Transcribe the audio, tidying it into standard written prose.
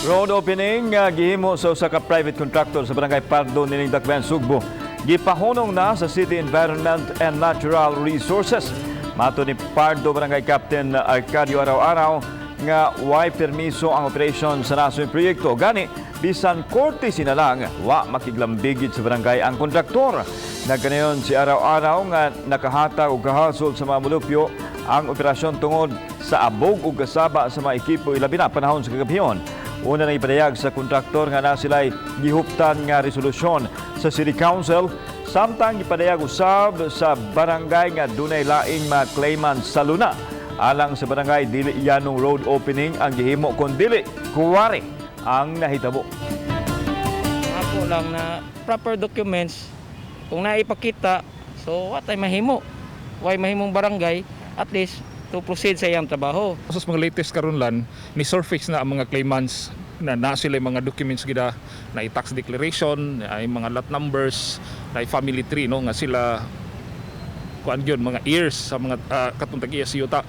Road opening gihimo sa usa ka private contractor sa Barangay Pardo nining Dakbayan, Sugbo. Gipahunong na sa City Environment and Natural Resources. Matod ni Pardo Barangay Captain Arcadio Araw-Araw nga way permiso ang operation sa nasong proyekto. Gani, bisan korte sinalang, wa makiglambigit sa barangay ang kontraktor. Nagkanayon si Araw-Araw nga nakahatag og kahasol sa mga mulupyo ang operasyon tungod sa abog ug kasaba sa mga ekipo, ilabi na panahon sa kagabhion. Una na ipadayag sa kontraktor nga na sila'y gihuptan nga resolusyon sa City Council, samtang gipadayag usab sa barangay nga dunay laing mga claimant sa luna. Alang sa barangay, dili yanong road opening ang gihimo kun dili quarry ang nahitabo. Ako lang na proper documents kung naipakita, so what ay mahimo, why mahimong barangay at least to proceed sa iyang trabaho. Sa mga latest karon lan ni surface na ang mga claimants na na sila yung mga documents gida na tax declaration, ay mga lot numbers, na family tree, no, nga sila kuan gyud mga heirs sa mga katong tag-iya sa yuta.